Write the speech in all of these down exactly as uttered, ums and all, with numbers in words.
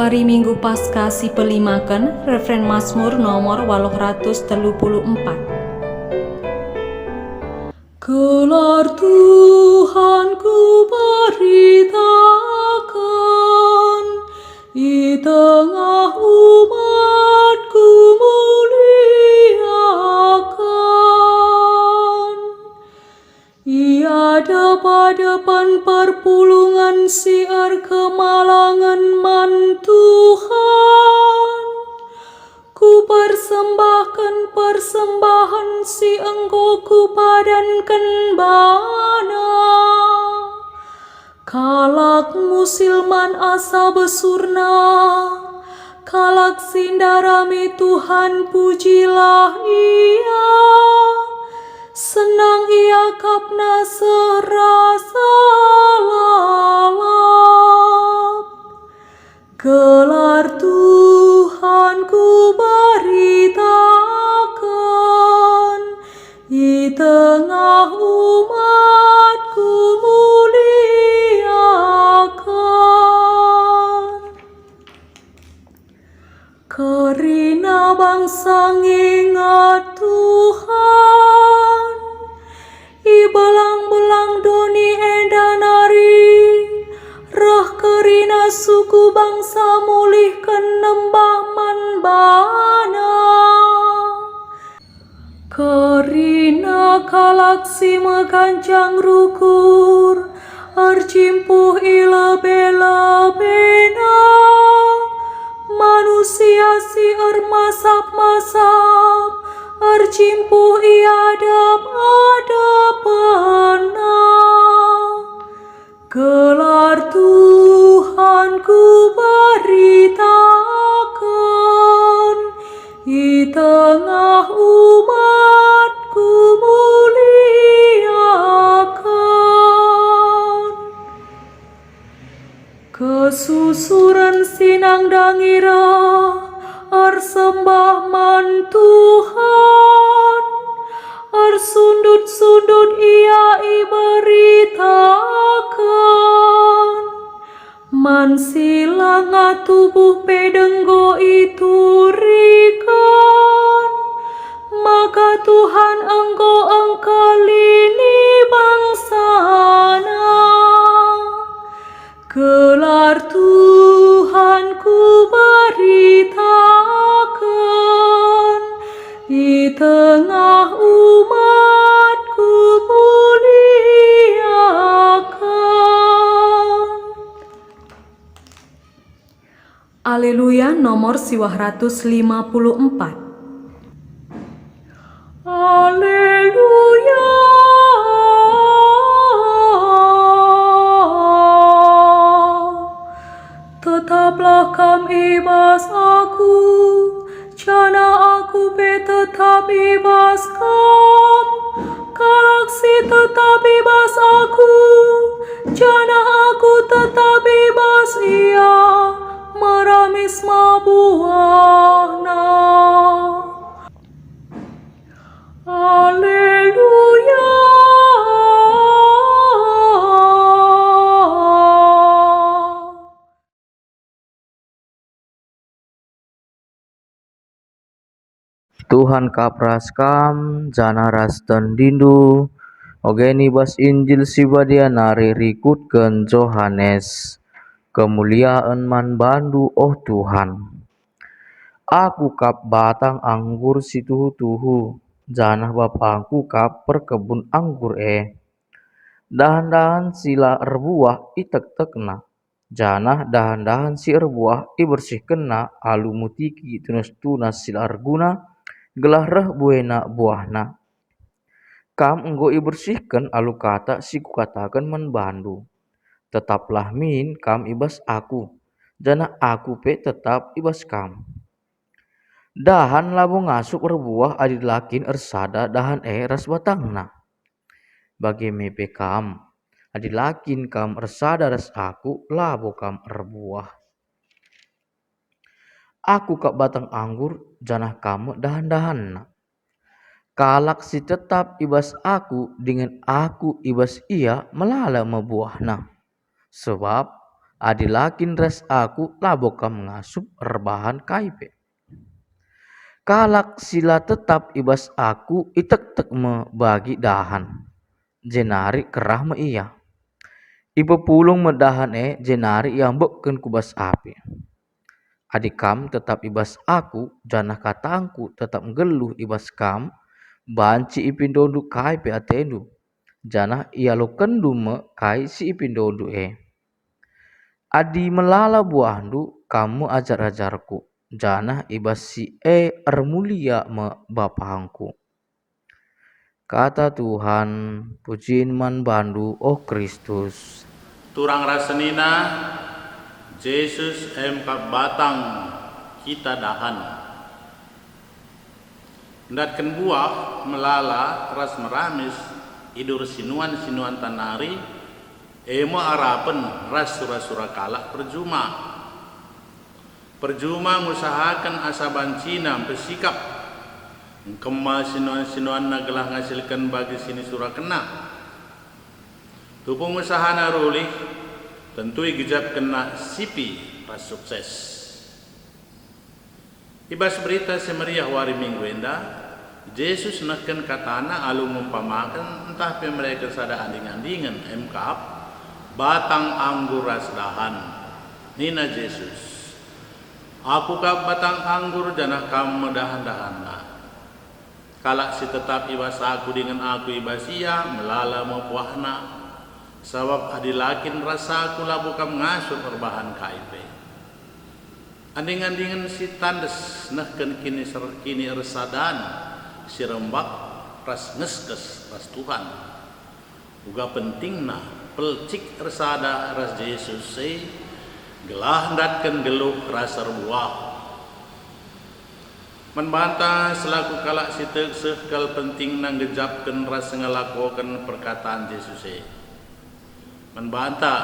Hari Minggu Paskah si pelimaken, refren Mazmur nomor waluh ratus telu puluh empat. Gelar Tuhan kuberitaken, i tengah umat kumuliaken. I adep-adepen perpulungen si erkemalangen man Tuhan, kupersembahken persembahen si enggo kupadanken baNa. Kalak musil man asa besurna, kalak si ndarami Tuhan, pujilah Ia. Senang iakapna seh rasa lalap. Gelar Tuhan kuberitaken, i tengah umat kumuliaken. Kerina bangsa nginget Tuhan, i belang-belang doni enda nari, reh kerina suku bangsa mulihken nembah man baNa. Kerina kalak si meganjang rukur, erjimpuh i lebe-lebena. Manusia si ermasap-masap, erjimpuh i adep-adepenNa. Gelar Tuhan kuberitaken, i tengah umat kumuliaken. Kesusuren si nandangi reh, ersembah man Tuhan, ersundut-sundut ia iberitaken. Man si langa tubuh pe denggo ituriken, maka Tuhan enggo engkelini bangsaNa. Gelar Tuhan kuberitaken, i tengah umat kumuliaken. Aleluya nomor siwah ratus lima puluh empat. Aleluya. Tetaplah Kam i bas aku, janah aku pe tetap i bas Kam. Kalak si tetap i bas aku, janah aku tetap i bas ia, meramis me buahna. Aleluya. Tuhan kap ras kam, janah ras tendindu, oge ni bas Injil si Badia nari rikutken Johanes. Kemuliaen man bandu, oh Tuhan. Aku kap batang anggur si tuhu-tuhu, janah BapangKu kap perkebun anggur e. Dahan-dahan si la erbuah itektekna, janah dahan-dahan si erbuah ibersihkenna alu mutiki tunas-tunas si la erguna, gelah reh buena buahna. Kam enggo ibersihken alu kata si Kukataken man bandu. Tetaplah min kam i bas Aku, janah Aku pe tetap i bas kam. Dahan labo ngasup erbuah adi la kin ersada dahan e ras batangna. Bage me pe kam, adi la kin kam ersada ras Aku, labo kam erbuah. Aku kap batang anggur, janah kam me dahan-dahanna. Kalak si tetap i bas Aku dingen Aku i bas ia, melala me buahna. Sebab Adi la kin ras aku, labo kam ngasup erbahan kai pe. Kalak si la tetap i bas aku itektek me bagi dahan, jenari kerah me ia. Ipepulung me dahan e jenari iambekken ku bas api. Adi kam tetap i bas aku, janah katangku tetap nggeluh i bas kam, banci ipindondu kai pe atendu, janah ialokenndu me kai si ipindondu e. Adi melala buahndu, kam me ajar-ajarku, janah i bas si e ermulia me Bapangku. Kata Tuhan. Pujin man bandu, o Kristus. Turang ras senina, Jesus e me kap batang kita dahan. Ndatken buah melala ras meramis idur sinuan-sinuanta nari, e me arapen ras sura-sura kalak perjuma. Perjuma ngusahaken asa bancina mpesikap, engkema sinuan-sinuanna gelah ngasilken bagi si nisurakenna. Tupu nge usahana rulih, tentu igejapkenna sipi ras sukses. I bas Berita Si Meriah wari Minggu enda, Jesus nehken kataNa alu ngumpamaken ntah pe mereken sada anding-andingen, e me kap batang anggur ras dahan. Nina Jesus, "Aku kap batang anggur, janah kam me dahan-dahanna. Kalak si tetap i bas Aku dingen Aku i bas ia, melala me buahna. Sabap adi la kin ras Aku, labo kam ngasup erbahan kai pe." Anding-andingen si tandes nehken kiniser-, kiniersadan si rembak ras ngeskes ras Tuhan. Uga pentingna pelcik ersada ras Jesus e, gelah ndatken geluh ras erbuah. Man banta selaku kalak si tek seh kal pentingna ngejapken ras ngelakoken perkataan Jesus e. Man banta,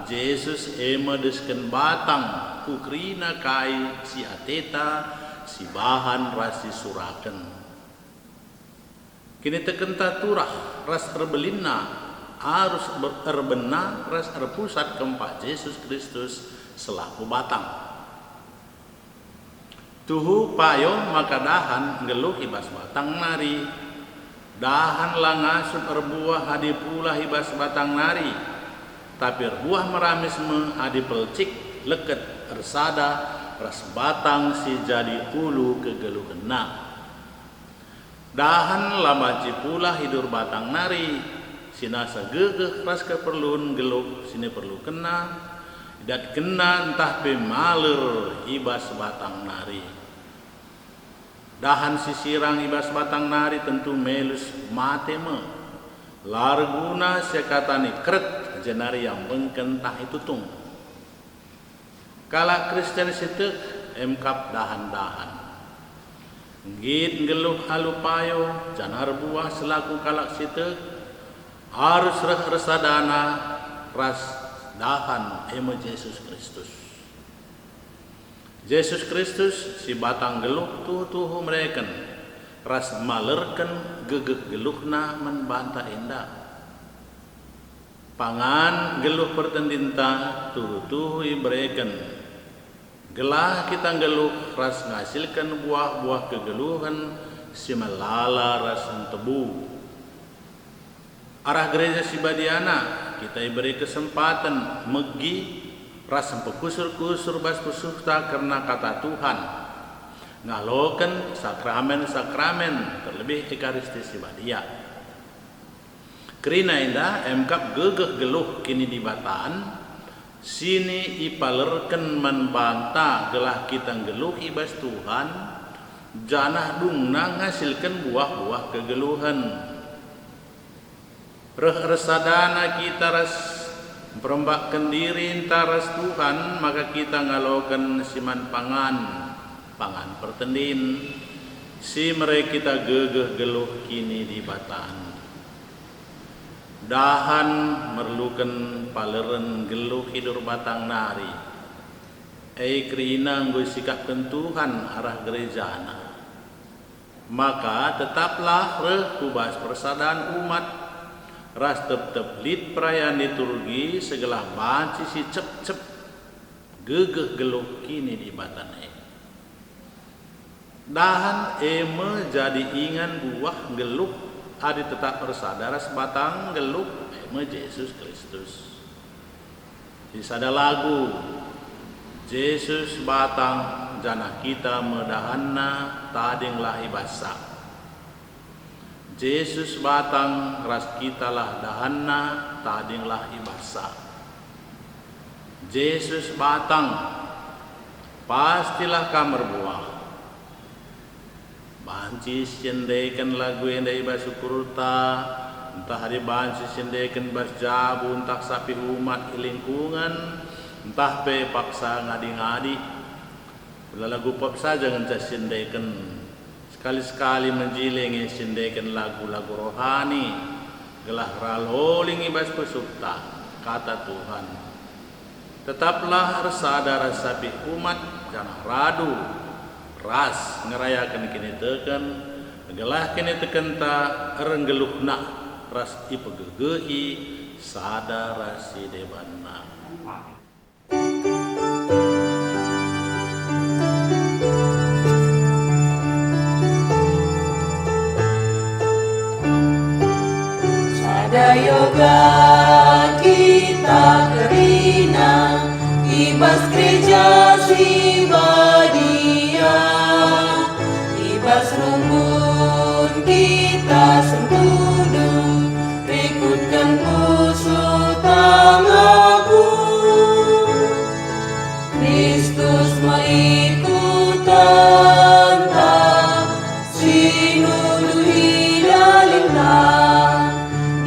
Jesus e me desken batang ku kerina kai si ateta si bahan ras si suraken. Kinitekenta turah ras erbelinna arus ber-, erbenna ras erpusat kempak Jesus Kristus selaku batang. Tuhu payo maka dahan nggeluh i bas batang nari. Dahan la ngasup erbuah adi pulah i bas batang nari, tapi erbuah meramis me adi pelcik leket ersada ras batang si jadi ulu kegeluhenna. Dahan la banci pulah idur batang nari, si nasa gegeh ras keperlun geluh si niperlukenna, idatkenna ntah pe maler i bas batang nari. Dahan si sirang i bas batang nari tentu melus mate me. La erguna seakatan ikeret jenari iambengken ntah itutung. Kalak Kristen si tek e me kap dahan-dahan. Nggit nggeluh alu payo janah erbuah selaku kalak si tek, arus reh ersadana ras dahan, e me Jesus Kristus. Jesus Kristus si batang nggeluh tuhu-tuhu mereken ras malerken gegeh geluhNa man banta enda. Pangan geluh pertendinta tuhu-tuhu ibereken, gelah kita nggeluh ras ngasilken buah-buah kegeluhen si melala ras ntebu. Arah Gereja si Badiana, kita ibere kesempaten megi ras mpekusur-kusur bas pusuhta kerna Kata Tuhan, ngaloken sakramen-sakramen, terlebih Ekaristi si Badia. Kerina enda e me kap gegeh geluh kinidibatan, si nipalerken man banta gelah kita nggeluh i bas Tuhan, janah dungna ngasilken buah-buah kegeluhen. Reh ersadana kita ras mperembakken dirinta ras Tuhan, maka kita ngaloken si man pangan, pangan pertendin, si mere kita gegeh geluh kinidibatan. Dahan merluken paleren nggeluh idur batang nari. E kerina enggo isikapken Tuhan arah gerejana. Maka tetaplah reh ku bas persadan umat, ras tep-tep lit perayan liturgi, segelah banci si cep-cep gegeh geluh kinidibatan e. Dahan e me jadi ingan buah nggeluh adi tetap ersada ras batang nggeluh, e me Jesus Kristus. Sisada lagu, Jesus batang, janah kita me dahanna, tadinglah i bas sa. Jesus batang ras kitalah dahanna, tadinglah i bas sa. Jesus batang, pastilah kam erbuah. Banci siendeken lagu enda i bas ukurta, ntah adi banci siendeken bas jabu ntah sapih umat i lingkungen, ntah pe paksa ngadi-ngadi. Ula lagu pop saja ngenca siendeken. Sekali-sekali menjile nge siendeken lagu-lagu rohani, gelah raloling i bas pusuhta kata Tuhan. Tetaplah ersada ras sapih umat, janah radu ras ngerayaken kiniteken, gelah kinitekenta ernggeluhna ras ipegegehi sada ras si debanna. Sada yoga kita kerina i bas gereja si badia, i bas rumbun kita sentudu, rikutken pusuh tangaku. Kristus me ikutenta, si nuduhi dalinna.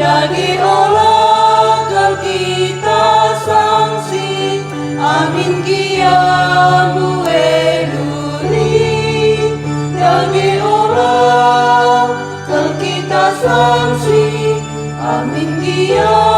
Dage ola kal kita sangsi, amin gia mbue duri. Dage ola kal kita sangsi, amin gia